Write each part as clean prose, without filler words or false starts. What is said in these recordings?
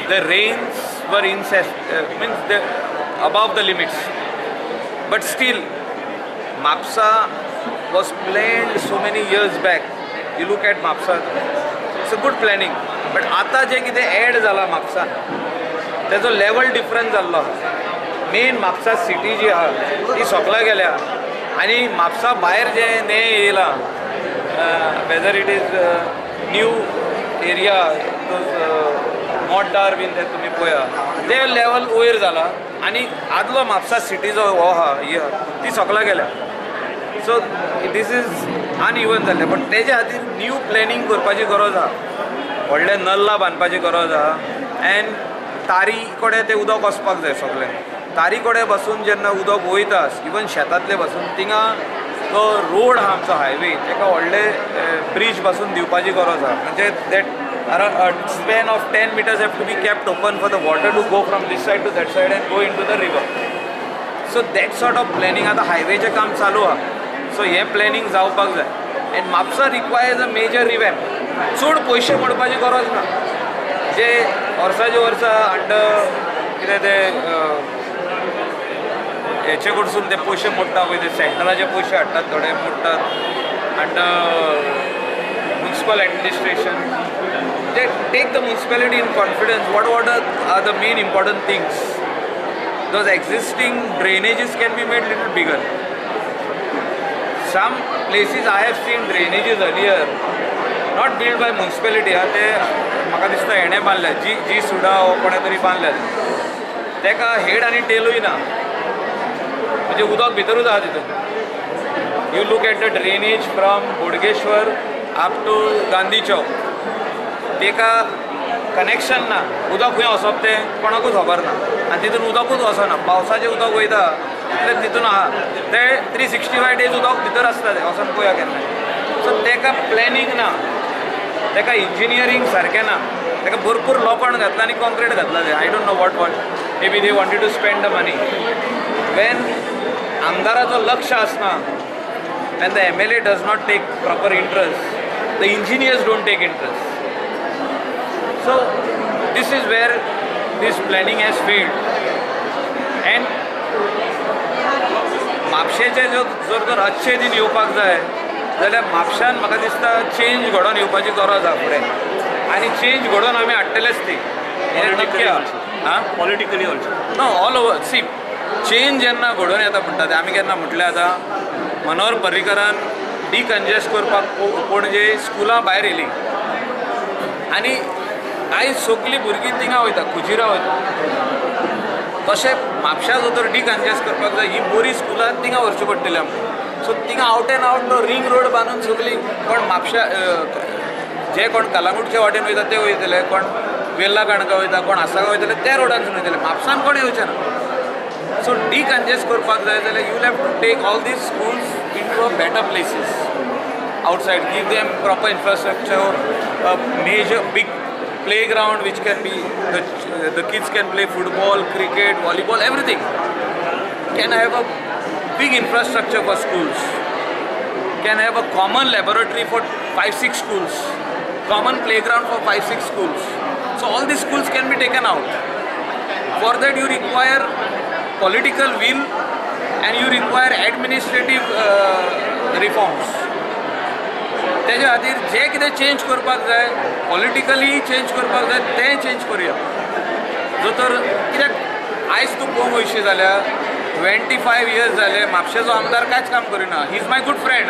The rains were means the above the limits, but still Mapusa was planned so many years back. You look at Mapusa, it's a good planning, but आतां जें कितें add जाला म्हापसान तेजो level difference जाल्लो आहा. Main Mapusa city जी आहा ती सोंपला गेल्या आनी म्हापसा भायर जें नें येयलां, whether it is new area मोड्डार बीन ते तुमी पळया, ते लेवल वयर जाला आनी आदलो म्हापसा सिटी जो हो आहा ही आहा ती सोंपला गेल्या. सो these is uneven जाल्लें, बट तेजे खातीर न्यू प्लॅनिंग करपाची गरज आहा, व्हडले नल्ला बांदपाची गरज आहा एंड तारी कडेन तें उदक वचपाक जाय सगळें. तारी कडेन बसून जेन्ना उदक वयता इवन शेतांतले बसून थिंगा तो रोड आहा आमचो हायवे तेका व्हडले ब्रीज पासून दिवपाची गरज आहा. म्हणजे that around span of 10 meters have to be kept open for the water to go from this side to that side and go into the river. So that sort of planning आतां हायवेचें काम चालू आहा. So हें planning जावपाक जाय and Mapusa requires a major revamp. चड पयशे मोडपाची गरज ना, जे वर्साचे वर्सा अंडर कितें ते हेचे कडसून ते पयशे मोडटा पळय, ते सेंट्रलाचे पयशे हाडटात थोडे मोडटात under municipal administration. They take the municipality in confidence what are the main important things. Those existing drainages can be made little bigger. Some places I have seen drainages earlier not built by municipality, ते म्हाका दिसता हेणें बांदल्या, जी जी सुडा हो कोणें तरी बांदल्या, तेका हेड आनी टेलूय ना, म्हणजे उदक भितरूच आहा तितून. You look at the drainage from Bodgeshwar up to Gandhi Chowk, तेका कनेक्शन ना, उदक खंय वचप तें कोणाकूच खबर ना आनी तितून उदकूच वचना. पावसाचें उदक वयता तितलें तितून आहा, तें 365 डेज उदक भितर आसता, तें वचोन पळया केन्नाय. सो तेका प्लॅनिंग ना, तेका इंजिनियरींग सारकें ना, तेका भरपूर लोखण घातलां आनी कॉन्क्रीट घातलां तें. I don't know what maybe they wanted to spend the money. When आमदाराचो लक्ष आसना, when the MLA does not take proper interest, the engineers don't take interest. So this is where this planning has failed. And म्हापशेचे जर तर अच्छे दिन येवपाक जाय जाल्यार म्हापशान म्हाका दिसता चेंज घडोवन येवपाची गरज आहा फुडें, आनी चेंज घडोवन आमी हाडटलेच ती. नक्की आहा. Politically also no, all over. See, change जेन्ना घडोवन येता म्हणटा ते आमी केन्ना म्हटलें, आतां मनोहर पर्रीकरान डिकंजेस्ट करपाक पणजे स्कुलां भायर येयलीं आनी आयज सगलीं भुरगीं थिंगा वयता, कुजिरा वयता. तशें म्हापशा जर तर डिकंजेस्ट करपाक जाय, ही बरीं स्कुलां थिंगा व्हरची पडटली आमकां. सो थिंगा आवट एंड आवट तो रिंग रोड बांदून सगलीं कोण म्हापशा जे कोण कलांगूटच्या वाटेन वयता ते वयतले, कोण वेर्ला काणका वयता, कोण आसागांव वयतले, त्या रोडांतसून वयतले, म्हापसान कोण येवचें ना. सो डिकंजेस्ट करपाक जाय जाल्यार you have to take all these schools into a better places outside, give them proper infrastructure, a major big playground which can be the kids can play football, cricket, volleyball, everything. Can have a big infrastructure for schools, can have a common laboratory for 5-6 schools, common playground for 5-6 schools. So all these schools can be taken out. For that you require political will and you require administrative reforms. तेजे खातीर जे कितें change करपाक जाय, politically change करपाक जाय, तें change करुया. जो तर कित्याक आयज तूं पळोवंक वयशी जाल्यार 25 इयर्स जाले म्हापशेचो आमदार कांयच काम करिना. He is my good friend,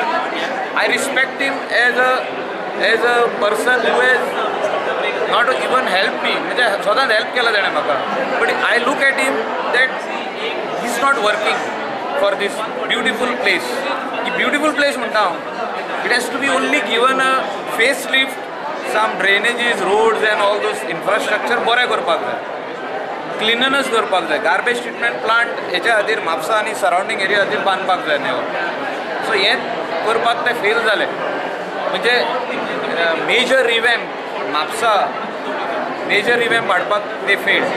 I respect him as a person who has not even help me, म्हणजे सदांच हेल्प केला तेणें म्हाका, but I look at him that he is not working for this beautiful place. He beautiful place म्हणटा हांव, it has to be only given a face lift, some drainages, roads and all those infrastructure बरें करपाक जाय, cleanness करपाक जाय, garbage treatment plant हेच्या खातीर म्हापसा आनी सरावंडींग एरिया खातीर बांदपाक जाय न्ही. सो हें करपाक ते फेल जाले. म्हणजे major revamp Mapusa, major revamp हाडपाक ते failed.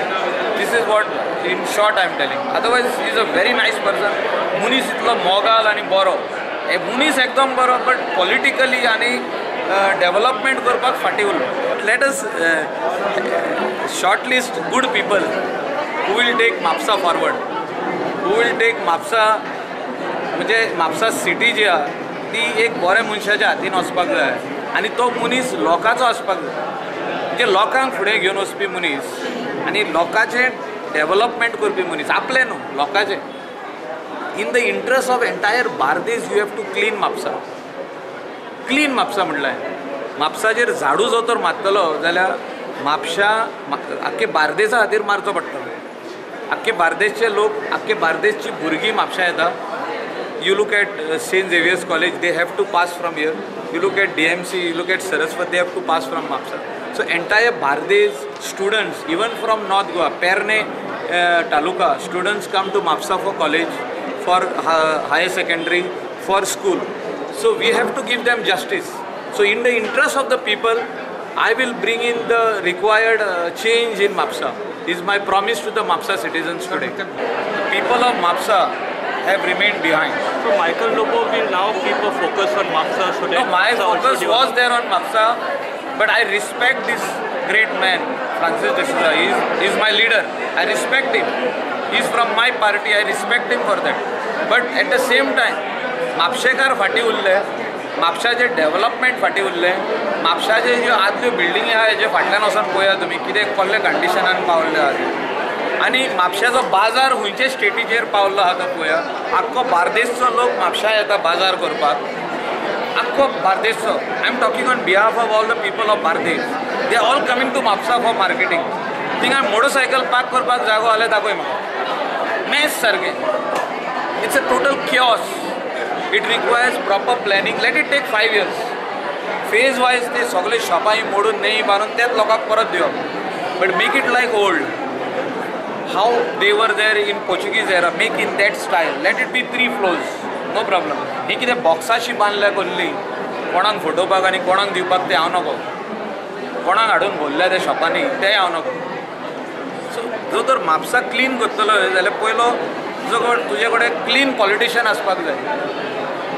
This is what in short I am telling. Otherwise is a very nice person. मनीस इतलो मोगाल आनी बरो, हे मनीस एकदम बरो, बट पॉलिटिकली आनी डेव्हलपमेंट करपाक फाटीं उरलो. Let us short list good people who will take Mapusa forward, who will take Mapusa, म्हणजे म्हापसा सिटी जी आहा ती एक बऱ्या मनशाच्या हातीन वचपाक जाय आनी तो मनीस लोकांचो आसपाक जाय, म्हणजे लोकांक फुडें घेवन वचपी मनीस आनी लोकांचें डेव्हलपमेंट करपी मनीस, आपलें न्हू लोकांचें. In the interest of entire Bardez you have to clean Mapusa. Clean Mapusa म्हणल्यार म्हापसाचेर झाडू जो तर मारतलो जाल्यार म्हापशा आख्खे बार्देसा खातीर मारचो पडटलो. आख्खे बार्देसचे लोक, आख्खे बार्देसची भुरगीं म्हापशा येता. You look at Saint Xavier's College, they have to pass from here. You look at DMC, you look at Saraswat, they have to pass from Mapusa. So entire Bardez students, even from North Goa, Pernem taluka students come to Mapusa for college, for higher secondary, for school. So we have to give them justice. So in the interest of the people, I will bring in the required change in Mapusa. Is my promise to the Mapusa citizens today. The people of Mapusa have remained behind. So Michael Lobo will now keep a focus on Mapusa. So that no, my Mapusa focus was there on Mapusa, but I respect this great man, Francis D'Souza. He is my leader. I respect him. He is from my party. I respect him for that. But at the same time, म्हापशेकार फाटीं उरले, म्हापशाचें development फाटीं उरलें, म्हापशाचे ज्यो आदल्यो बिल्डिंगी आहा हेजे फाटल्यान वचोन पळया तुमी कितें कसल्या कंडिशनान पावल्ले आहा आनी म्हापशाचो बाजार खंयचे स्टेटीचेर पावल्लो आहा तो पळया. आख्खो बार्देसचो लोक म्हापशा येता बाजार करपाक, आख्खो बार्देसचो. I am talking on behalf of all the people of Bardez. They are all coming to Mapusa for marketing. थिंगा मोटरसायकल पार्क करपाक जागो जाल्यार दाखय म्हाका, मेस सारकें. It's a total chaos. It requires proper planning. Let it take 5 years. Phase wise ते सगळे शॉपां मोडून नेई बांदून तेच लोकांक परत दिवप. But make it like old, how they were there in Portuguese era, make in that style. Let it be 3 floors, no problem. ही कितें बॉक्साशी बांदल्या कसली, कोणाक फटोवपाक आनी कोणाक दिवपाक तें हांव नको, कोणाक हाडून भरल्या त्या शॉपांनी तें हांव नको. सो जो तर म्हापसा क्लीन करतलो जाल्यार पयलो तुजो तुजे कडेन क्लीन पॉलिटिशियन आसपाक जाय.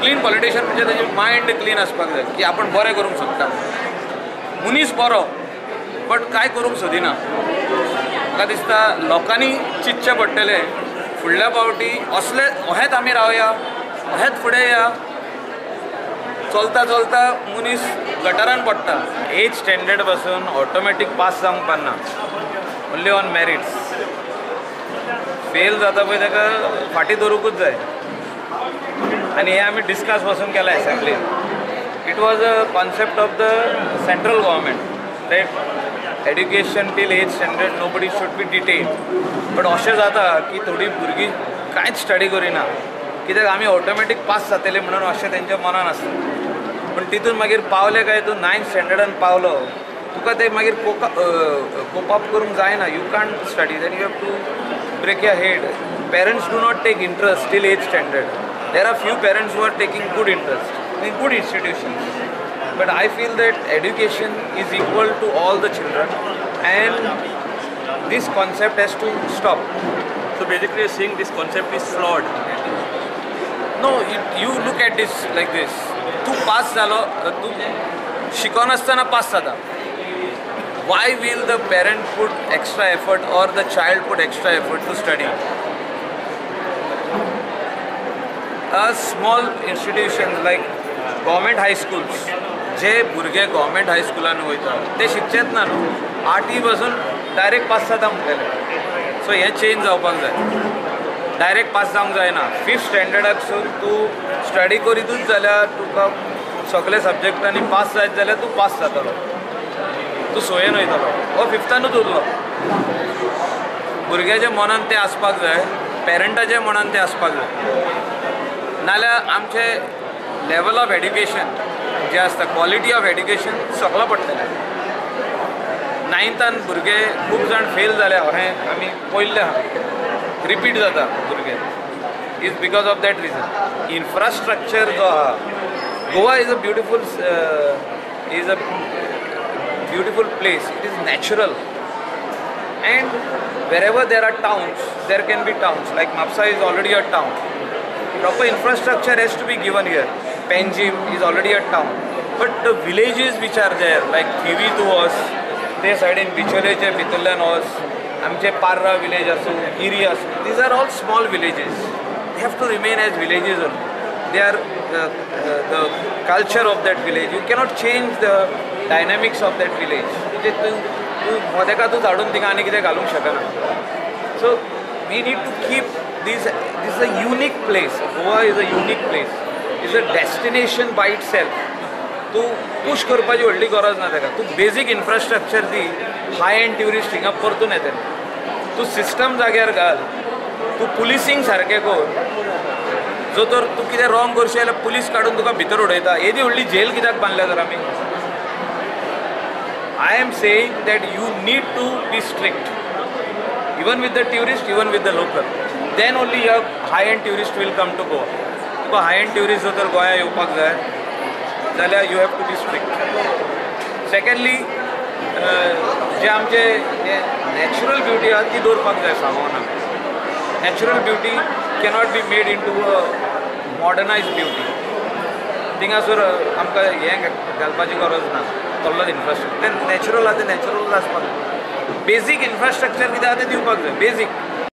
क्लीन पॉलिटिशियन म्हणजे ताजी मायंड क्लीन आसपाक जाय की आपण बरें करूंक सोदता. मनीस बरो बट कांय करूंक सोदिना. म्हाका दिसता लोकांनी चिंतचें पडटलें फुडल्या फावटी असले अहेच आमी रावया, अहेच फुडें या. चलता चलता मनीस गटारान पडटा. एज स्टँडर्ड पासून ऑटोमॅटीक पास जावंक पारना, ओन्ली ऑन मॅरिट्स. फेल जाता पळय ताका फाटीं दवरूंकूच जाय. आनी हें आमी डिस्कस पासून केलां एसेंब्लीन. It was a concept of the central government that education till 8th standard nobody should be detain. But अशें जाता की थोडीं भुरगीं कांयच स्टडी करिना, कित्याक आमी ऑटोमॅटीक पास जातले म्हणून अशें तेंच्या मनान आसता. पूण तितून मागीर पावले काय तूं 9th स्टँडर्डान पावलो, तुका ते मागीर कोप अप करूंक जायना. You can't study, then you have to break your head. Parents do not take interest till 8th standard. There are few parents who are taking good interest in good institutions. But I feel that education is equal to all the children and this concept has to stop. So basically you're saying this concept is flawed. No, you look at this like this. तू pass जालो, तू शिकोन आसतना pass जाता. Why will the parent put extra effort or the child put extra effort to study? A small institution like government high schools, जे भुरगे government हायस्कुलान वयता ते शिकचेच ना न्हू, 8 पासून डायरेक्ट पास जाता म्हणटले. सो हें चेंज जावपाक जाय. डायरेक्ट पास जावंक जायना. 5th स्टँडर्डाकसून तूं स्टडी करीतूच जाल्यार तुका सगळे सब्जेक्टांनी पास जायत जाल्यार तूं पास जातलो, तूं सोयेन वयतलो. हो 5थानूच उरलो. भुरग्याच्या मनान तें आसपाक जाय, पेरंटाच्या मनान तें आसपाक जाय. नाल्यार आमचें लेवल ऑफ एड्युकेशन जें आसता, क्वॉलिटी ऑफ एड्युकेशन सगळो पडटलें. 9थान भुरगे खूब जाण फेल जाले, हें आमी पळयल्लें आहा, रिपीट जाता भुरगे, is because of that reason. Infrastructure जो आहा, Goa is a beautiful place. It is natural, and wherever there are towns, there can be towns. Like Mapusa is already a town. Proper infrastructure has to be given here. Panjim is already a town. But the villages which are there, like Thivim तूं वच, ते सायडीन बिचोलेचे भितरल्यान वच, आमचे Parra village आसूं, गिरी आसूं, these are all small villages. They have to remain as villages only. They are the culture of that village. You cannot change the dynamics of that village. म्हणजे तूं तूं मोदेका तूं हाडून थिंगा आनी कितें घालूंक शकना. So we need to keep this. This is a unique place. Goa is a unique place. It's a destination by itself. तूं पूश करपाची व्हडली गरज ना ताका. तूं basic infrastructure the, high and tourist हिंगा परतून येतले. तूं सिस्टम जाग्यार घाल, तूं पुलिसींग सारकें कर. जो तर तूं कितें रॉंग करशी जाल्यार पुलीस काडून तुका भितर उडयता. येदी व्हडली जेल कित्याक बांदल्या तर आमी? I am saying that you need to be strict even with the tourist, even with the local. Then only your high end tourist will come to Goa. तुका हाय एंड ट्युरिस्ट जर तर गोंया येवपाक जाय जाल्यार you have to be strict. Secondly, जे आमचे natural beauty आहा ती दवरपाक जाय सामावना. Natural beauty cannot be made in to a modernise beauty. थिंगासर आमकां हें घालपाची गरज ना, तसलोच इन्फ्रास्ट्रक्चर. तें नॅचरल आहा तें नॅचरल आसपाक जाय. बेजीक इन्फ्रास्ट्रक्चर कितें आहा तें दिवपाक जाय बेजीक.